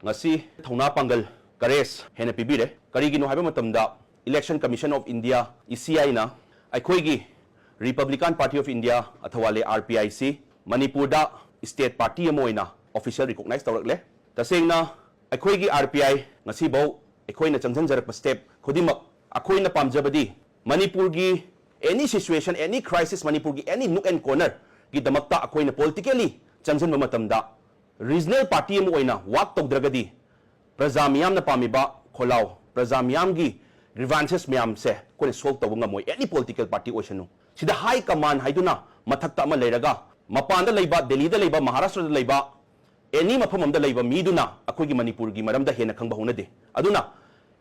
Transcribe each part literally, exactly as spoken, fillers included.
ꯉꯁꯤ ꯊꯧꯅꯥ ꯄꯥꯡꯒꯜ, courage ꯍꯦꯟꯅ ꯄꯤꯕꯤꯔꯦ꯫ ꯀꯔꯤꯒꯤꯅꯣ ꯍꯥꯏꯕ ꯃꯇꯝꯗ, Election Commission of India, E C I ꯅ ꯑꯩꯈꯣꯏꯒꯤ Republican Party of India, ꯑꯊꯋꯥ ꯂꯩ R P I ꯁꯤ ꯃꯅꯤꯄꯨꯔꯗ state party ꯑꯃ ꯑꯣꯏꯅ official recognize ꯇꯧꯔꯛꯂꯦ꯫ ꯇꯁꯦꯡꯅ ꯑꯩꯈꯣꯏꯒꯤ R P I ꯉꯁꯤꯐꯥꯎ ꯑꯩꯈꯣꯏꯅ ꯆꯪꯁꯤꯟꯖꯔꯛꯄ step ꯈꯨꯗꯤꯡꯃꯛ ꯑꯩꯈꯣꯏꯅ ꯄꯥꯝꯖꯕꯗꯤ ꯃꯅꯤꯄꯨꯔꯒꯤ any situation, any crisis, ꯃꯅꯤꯄꯨꯔꯒꯤ any nook and corner ꯒꯤꯗꯃꯛꯇ ꯑꯩꯈꯣꯏꯅ politically ꯆꯪꯁꯤꯟꯕ ꯃꯇꯝꯗ regional party ꯑꯃ ꯑꯣꯏꯅ work ꯇꯧꯗ꯭ꯔꯒꯗꯤ ꯄ꯭ꯔꯖꯥ ꯃꯤꯌꯥꯝꯅ ꯄꯥꯝꯃꯤꯕ ꯈꯣꯜꯂꯥꯎ, ꯄ꯭ꯔꯖꯥ ꯃꯤꯌꯥꯝꯒꯤ grievances ꯃꯌꯥꯝꯁꯦ ꯑꯩꯈꯣꯏꯅ solve ꯇꯧꯕ ꯉꯝꯃꯣꯏ, any political party ꯑꯣꯏꯁꯅꯨ꯫ ꯁꯤꯗ high command ꯍꯥꯏꯗꯨꯅ ꯃꯊꯛꯇ ꯑꯃ ꯂꯩꯔꯒ ꯃꯄꯥꯟꯗ ꯂꯩꯕ, ꯗꯦꯜꯂꯤꯗ ꯂꯩꯕ, ꯃꯍꯥꯔꯥꯁꯇ꯭ꯔꯗ ꯂꯩꯕ, any ꯃꯐꯝ ꯑꯃꯗ ꯂꯩꯕ ꯃꯤꯗꯨꯅ ꯑꯩꯈꯣꯏꯒꯤ ꯃꯅꯤꯄꯨꯔꯒꯤ ꯃꯔꯝꯗ ꯍꯦꯟꯅ ꯈꯪꯕ ꯍꯧꯅꯗꯦ꯫ ꯑꯗꯨꯅ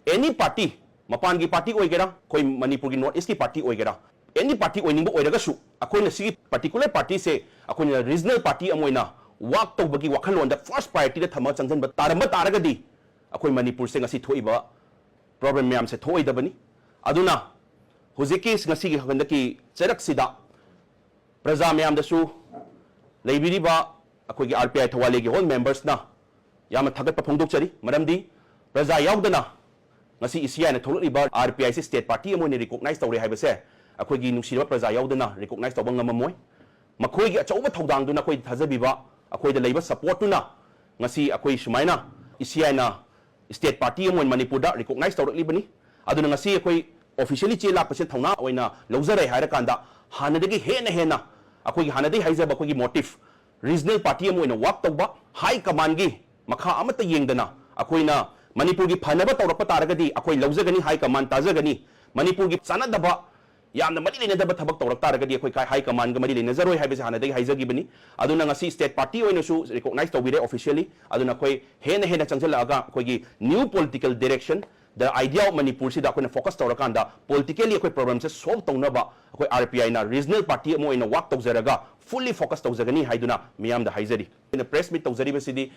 any party, ꯃꯄꯥꯟꯒꯤ party ꯑꯣꯏꯒꯦꯔꯥ, ꯑꯩꯈꯣꯏ ꯃꯅꯤꯄꯨꯔꯒꯤ North East ꯀꯤ party ꯑꯣꯏꯒꯦꯔꯥ, any party ꯑꯣꯏꯅꯤꯡꯕ ꯑꯣꯏꯔꯒꯁꯨ, ꯑꯩꯈꯣꯏꯅ ꯁꯤꯒꯤ particular party ꯁꯦ ꯑꯩꯈꯣꯏꯅ regional party ꯑꯃ ꯑꯣꯏꯅ work ꯇꯧꯕꯒꯤ ꯋꯥꯈꯜꯂꯣꯟꯗ first priority ꯗ ꯊꯝꯃꯒ ꯆꯪꯁꯤꯟꯕ ꯇꯥꯔꯝꯕ ꯇꯥꯔꯒꯗꯤ, ꯑꯩꯈꯣꯏ ꯃꯅꯤꯄꯨꯔꯁꯦ ꯉꯁꯤ ꯊꯣꯛꯏꯕ problem ꯃꯌꯥꯝꯁꯦ ꯊꯣꯛꯑꯣꯏꯗꯕꯅꯤ꯫ ꯑꯗꯨꯅ ꯍꯧꯖꯤꯛꯀꯤ, ꯉꯁꯤꯒꯤ ꯍꯟꯗꯛꯀꯤ ꯆꯩꯔꯛꯁꯤꯗ ꯄ꯭ꯔꯖꯥ ꯃꯌꯥꯝꯗꯁꯨ, ꯂꯩꯕꯤꯔꯤꯕ ꯑꯩꯈꯣꯏꯒꯤ R P I ꯊꯧꯕꯥꯜꯒꯤ whole members ꯅ ꯌꯥꯝꯅ ꯊꯥꯒꯠꯄ ꯐꯣꯡꯗꯣꯛꯆꯔꯤ꯫ ꯃꯔꯝꯗꯤ ꯄ꯭ꯔꯖꯥ ꯌꯥꯎꯗꯅ ꯉꯁꯤ E C I ꯅ ꯊꯣꯛꯂꯛꯂꯤꯕ R P I ꯁꯤ state party ꯑꯃ ꯑꯣꯏꯅ recognize ꯇꯧꯔꯦ ꯍꯥꯏꯕꯁꯦ ꯑꯩꯈꯣꯏꯒꯤ ꯅꯨꯡꯁꯤꯔꯕ ꯄ꯭ꯔꯖꯥ ꯌꯥꯎꯗꯅ recognize ꯇꯧꯕ ꯉꯝꯃꯝꯃꯣꯏ꯫ ꯃꯈꯣꯏꯒꯤ ꯑꯆꯧꯕ ꯊꯧꯗꯥꯡꯗꯨꯅ, ꯑꯩꯈꯣꯏ ꯊꯥꯖꯕꯤꯕ, ꯑꯩꯈꯣꯏꯗ ꯂꯩꯕ support ꯇꯨꯅ ꯉꯁꯤ ꯑꯩꯈꯣꯏ ꯁꯨꯃꯥꯏꯅ E C I ꯅ state party ꯑꯃ ꯑꯣꯏꯅ ꯃꯅꯤꯄꯨꯔꯗ recognize ꯇꯧꯔꯛꯂꯤꯕꯅꯤ꯫ ꯑꯗꯨꯅ ꯉꯁꯤ ꯑꯩꯈꯣꯏ officially ꯆꯦ ꯂꯥꯛꯄꯁꯦ ꯊꯧꯅꯥ ꯑꯣꯏꯅ ꯂꯧꯖꯔꯦ ꯍꯥꯏꯔꯀꯥꯟꯗ, ꯍꯥꯟꯅꯗꯒꯤ ꯍꯦꯟꯅ ꯍꯦꯟꯅ, ꯑꯩꯈꯣꯏꯒꯤ ꯍꯥꯟꯅꯗꯒꯤ ꯍꯥꯏꯖꯕ ꯑꯩꯈꯣꯏꯒꯤ motive, regional party ꯑꯃ ꯑꯣꯏꯅ work ꯇꯧꯕ, high command ꯒꯤ ꯃꯈꯥ ꯑꯃꯠꯇ ꯌꯦꯡꯗꯅ ꯑꯩꯈꯣꯏꯅ ꯃꯅꯤꯄꯨꯔꯒꯤ ꯐꯅꯕ ꯇꯧꯔꯛꯄ ꯇꯥꯔꯒꯗꯤ ꯑꯩꯈꯣꯏ ꯂꯧꯖꯒꯅꯤ, high command ꯇꯥꯖꯒꯅꯤ꯫ ꯃꯅꯤꯄꯨꯔꯒꯤ ꯆꯥꯟꯅꯗꯕ, ꯌꯥꯝꯅ ꯃꯔꯤ ꯂꯩꯅꯗꯕ ꯊꯕꯛ ꯇꯧꯔꯛ ꯇꯥꯔꯒꯗꯤ ꯑꯩꯈꯣꯏ ꯀꯥꯏ-, high command ꯒ ꯃꯔꯤ ꯂꯩꯅꯖꯔꯣꯏ ꯍꯥꯏꯕꯁꯦ ꯍꯥꯟꯅꯗꯒꯤ ꯍꯥꯏꯖꯈꯤꯕꯅꯤ꯫ ꯑꯗꯨꯅ ꯉꯁꯤ state party ꯑꯣꯏꯅꯁꯨ recognize ꯇꯧꯕꯤꯔꯦ officially꯫ ꯑꯗꯨꯅ ꯑꯩꯈꯣꯏ ꯍꯦꯟꯅ ꯍꯦꯟꯅ ꯆꯪꯁꯤꯜꯂꯛꯑꯒ ꯑꯩꯈꯣꯏꯒꯤ new political direction, the idea of Manipur ꯁꯤꯗ ꯑꯩꯈꯣꯏꯅ focus ꯇꯧꯔꯀꯥꯟꯗ politically ꯑꯩꯈꯣꯏ problem ꯁꯦ solve ꯇꯧꯅꯕ ꯑꯩꯈꯣꯏ R P I ꯅ regional party ꯑꯃ ꯑꯣꯏꯅ work ꯇꯧꯖꯔꯒ fully focus ꯇꯧꯖꯒꯅꯤ ꯍꯥꯏꯗꯨꯅ ꯃꯤꯌꯥꯝꯗ ꯍꯥꯏꯖꯔꯤ꯫ ꯑꯩꯅ press meet ꯇꯧꯖꯔꯤꯕꯁꯤꯗꯤ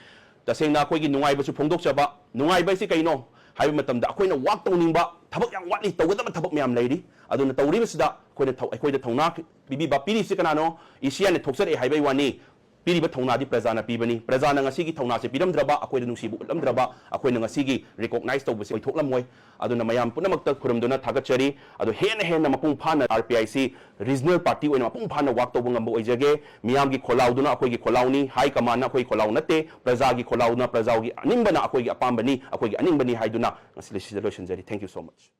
ꯇꯁꯦꯡꯅ ꯑꯩꯈꯣꯏꯒꯤ ꯅꯨꯡꯉꯥꯏꯕꯁꯨ ꯐꯣꯡꯗꯣꯛꯆꯕ, ꯅꯨꯡꯉꯥꯏꯕ ꯍꯥꯏꯁꯤ ꯀꯩꯅꯣ ꯍꯥꯏꯕ ꯃꯇꯝꯗ ꯑꯩꯈꯣꯏꯅ work ꯇꯧꯅꯤꯡꯕ ꯊꯕꯛ ꯌꯥꯝ ꯋꯥꯠꯂꯤ, ꯇꯧꯒꯗꯕ ꯊꯕꯛ ꯃꯌꯥꯝ ꯂꯩꯔꯤ꯫ ꯑꯗꯨꯅ ꯇꯧꯔꯤꯕꯁꯤꯗ ꯑꯩꯈꯣꯏꯅ ꯊꯧ-, ꯑꯩꯈꯣꯏꯗ ꯊꯧꯅꯥ ꯄꯤꯕꯤꯕ, ꯄꯤꯔꯤꯁꯤ ꯀꯅꯥꯅꯣ? E C I ꯅ ꯊꯣꯛꯆꯔꯛꯑꯦ ꯍꯥꯏꯕꯒꯤ ꯋꯥꯅꯤ꯫ ꯄꯤꯔꯤꯕ ꯊꯧꯅꯥꯗꯤ ꯄ꯭ꯔꯖꯥꯅ ꯄꯤꯕꯅꯤ꯫ ꯄ꯭ꯔꯖꯥꯅ ꯉꯁꯤꯒꯤ ꯊꯧꯅꯥꯁꯦ ꯄꯤꯔꯝꯗ꯭ꯔꯕ, ꯑꯩꯈꯣꯏꯗ ꯅꯨꯡꯁꯤꯕ ꯎꯠꯂꯝꯗ꯭ꯔꯕ, ꯑꯩꯈꯣꯏꯅ ꯉꯁꯤꯒꯤ recognize ꯇꯧꯕꯁꯦ ꯑꯣꯏꯊꯣꯛꯂꯝꯃꯣꯏ꯫ ꯑꯗꯨꯅ ꯃꯌꯥꯝ ꯄꯨꯝꯅꯃꯛꯇ ꯈꯨꯔꯨꯝꯗꯨꯅ ꯊꯥꯒꯠꯆꯔꯤ꯫ ꯑꯗꯣ ꯍꯦꯟꯅ ꯍꯦꯟꯅ ꯃꯄꯨꯡ ꯐꯥꯅ R P I C regional party ꯑꯣꯏꯅ ꯃꯄꯨꯡ ꯐꯥꯅ work ꯇꯧꯕ ꯉꯝꯕ ꯑꯣꯏꯖꯒꯦ꯫ ꯃꯤꯌꯥꯝꯒꯤ ꯈꯣꯜꯂꯥꯎꯗꯨꯅ ꯑꯩꯈꯣꯏꯒꯤ ꯈꯣꯜꯂꯥꯎꯅꯤ, high command ꯅ ꯑꯩꯈꯣꯏꯒꯤ ꯈꯣꯜꯂꯥꯎ ꯅꯠꯇꯦ꯫ ꯄ꯭ꯔꯖꯥꯒꯤ ꯈꯣꯜꯂꯥꯎꯅ ꯄ꯭ꯔꯖꯥꯒꯤ ꯑꯅꯤꯡꯕꯅ ꯑꯩꯈꯣꯏꯒꯤ ꯑꯄꯥꯝꯕꯅꯤ, ꯑꯩꯈꯣꯏꯒꯤ ꯑꯅꯤꯡꯕꯅꯤ ꯍꯥꯏꯗꯨꯅ ꯉꯁꯤ ꯁꯤꯗ ꯂꯣꯏꯁꯤꯟꯖꯔꯤ꯫ Thank you so much꯫